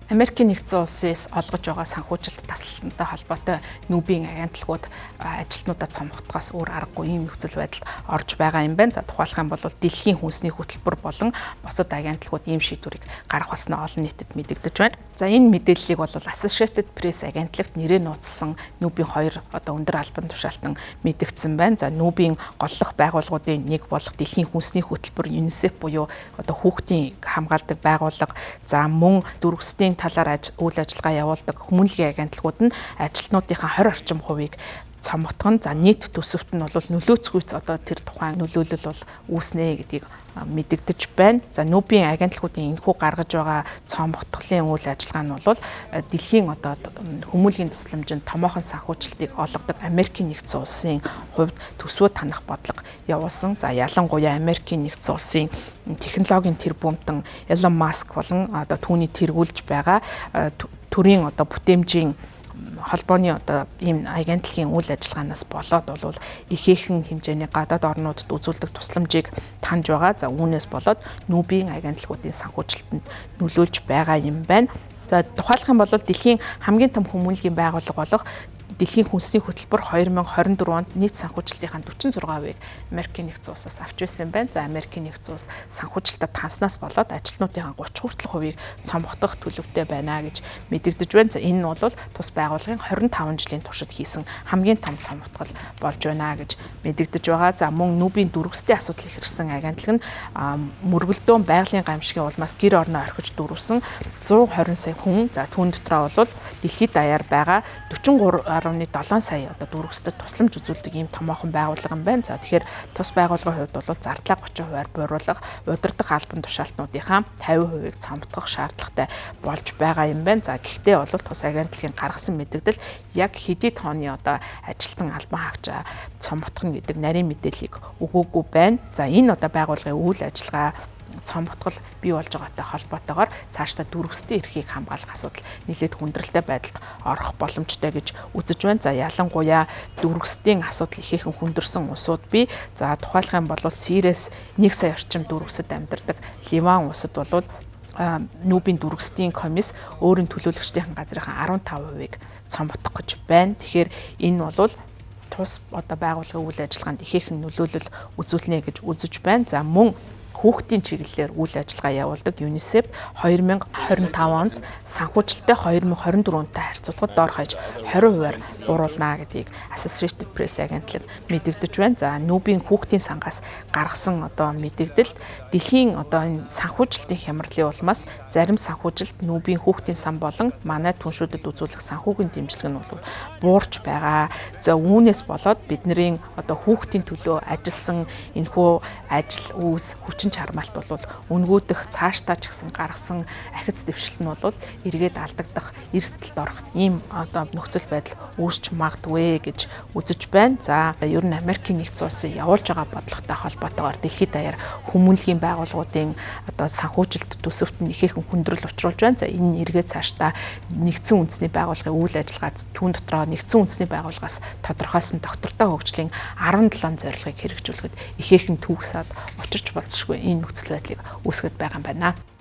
Америкийн нэгдсэн улсаас олгож байгаа санхүүжилт таслалтай холбоотой нүүбийн агентлагууд ажилтнуудаа цомготгоос өөр аргагүй ийм нөхцөл байдалд орж байгаа юм байна. За, тухайлах юм бол дэлхийн хүнсний хөтөлбөр болон бусад агентлагууд ийм шийдвэрийг гаргах болсноо олон нийтэд мэдэгдэж байна. За, энэ мэдээллийг бол Associated Press агентлагт нэрээ нууцсан нүүбийн хоёр одоо өндөр албан тушаалтан мэдэгдсэн байна. За, нүүбийн голлох байгууллагуудын нэг болох дэлхийн хүнсний хөтөлбөр, UNICEF буюу одоо хүүхдийн хамгаалдаг байгууллага, за мөн дүүргэсдийн талаар үйл ажиллагаа явуулдаг хүмүүнлэгийн агентлагууд нь ажилтнуудынхаа 20 орчим хувийг цомготгон, за нийт төсөвт нь бол нөлөөцгүйц одоо тэр тухайн нөлөөлөл бол үүснэ гэдгийг мэдэгдэж байна. За, нүүбийн агентлагуудын энэхүү гаргаж байгаа цомготголын үйл ажиллагаа нь бол дэлхийн одоо хүмүүнлэгийн тусламжинд томоохон санхүүжилтийг олгодог Америкийн нэгдсэн улсын хувьд төсвөө танах бодлого явуулсан. За, ялангуяа Америкийн нэгдсэн улсын технологийн тэрбумтан Elon Musk болон одоо түүний тэргүүлж байгаа төрийн одоо бүтээмжийн холбооны одоо ийм агентлагийн үйл ажиллагаанаас болоод бол ихээхэн хэмжээний гадаад орнуудад үзүүлдэг тусламжийг таньж байгаа. За, үүнээс болоод нүүбийн агентлагуудын санхүүжилтэнд нөлөөлж байгаа юм байна. За, тухайлах юм бол дэлхийн хамгийн том хүмүүнлэгийн байгууллага болох дэлхийн хүнсний хөтөлбөр 2024 онд нийт санхүүжилтийн 46%-ийг Америкийн нэгдсэн улсаас авч байсан юм байна. За, Америкийн нэгдсэн улс санхүүжилтээ танснаас болоод ажилтнуудын 30 хүртэлх хувийг цомгохдох төлөвтэй байна гэж мэдэгдэж байна. За, энэ нь бол тус байгууллагын 25 жилийн туршид хийсэн хамгийн том цомготгол болж байна гэж мэдэгдэж байгаа. За, мөн нүүбийн дүүргэсдийн асуудал ихэрсэн агентлаг нь мөргөлдөөн, байгалийн гамшигын улмаас гэр орноо орхиж дүүрвэсэн 120 сая хүн, за түүн дотроо бол дэлхийд даяар байгаа 43.7 сая одоо дүүргэсдэд тусламж үзүүлдэг ийм томоохон байгууллага юм байна. За, тэгэхээр тус байгууллагын хувьд бол зардлаа 30%-аар бууруулах, удирдах албан тушаалтнуудынхаа 50%-ийг цомтгох шаардлагатай болж байгаа юм байна. За, гэхдээ бол тус агентлагийн гаргасан мэдэгдэл яг хэдий тооны одоо ажилтан, албан хаагч цомтгох нь гэдэг нарийн мэдээллийг өгөөгүй байна. За, энэ одоо байгууллагын үйл ажиллагаа цомготгол бий болж байгаатай холбоотойгоор цаашдаа дүүргэсдийн эрхийг хамгаалах асуудал нэлээд хүндрэлтэй байдалд орох боломжтой гэж үзэж байна. За, ялангуяа дүүргэсдийн асуудал ихээхэн хүндэрсэн улсууд бий. За, тухайлах юм бол Сириас 1 сая орчим дүүргэсэд амьдардаг Ливан улсад бол нүүбийн дүүргэсдийн комисс өөрийн төлөөлөгчдийн газрынхаа 15%-ийг цомготох гэж байна. Тэгэхээр энэ бол тус одоо байгууллагын үйл ажиллагаанд ихээхэн нөлөөлөл үзүүлнэ гэж үзэж байна. За, мөн хүүхдийн чиглэлээр үйл ажиллагаа явуулдаг UNICEF 2025 онд санхүүжилтээ 2024 онтой харьцуулахад дор хаяж 20%-аар бууруулна гэдгийг Associated Press агентлаг мэдэгдэж байна. За, нүүбийн хүүхдийн сангаас гаргасан одоо мэдэгдэлд дэлхийн одоо энэ санхүүжилтийн хямралын улмаас зарим санхүүжилт нүүбийн хүүхдийн сан болон манай түншүүдэд үзүүлэх санхүүгийн дэмжлэг нь бол буурч байгаа. За, үүнээс болоод бидний одоо хүүхдийн төлөө ажилласан энэхүү ажил үүс хүчин чармаалт бол үнгүүдэх, цаашдаа ч гэсэн гаргасан ахиц дэвшилт нь бол эргээд алдагдах, эрсдэлд орох ийм одоо нөхцөл байдал үүсч магадгүй гэж үзэж байна. За, ер нь Америкийн нэгдсэн улсын явуулж байгаа бодлоготой холбоотойгоор дэлхийд даяар хүмүүнлэгийн байгууллагуудын одоо санхүүжилт төсөвт нь ихээхэн хүндрэл учруулж байна. За, энэ эргээд цаашдаа нэгдсэн үндэсний байгууллагын үйл ажиллагаа, түүн дотроо нэгдсэн үндэсний байгууллагаас тодорхойлсон доктортой хөгжлийн 17 зорилгыг хэрэгжүүлэхэд ихээхэн түүхсаад учирч болзошгүй энэ нөхцөл байдлыг үүсгэж байгаа юм байна.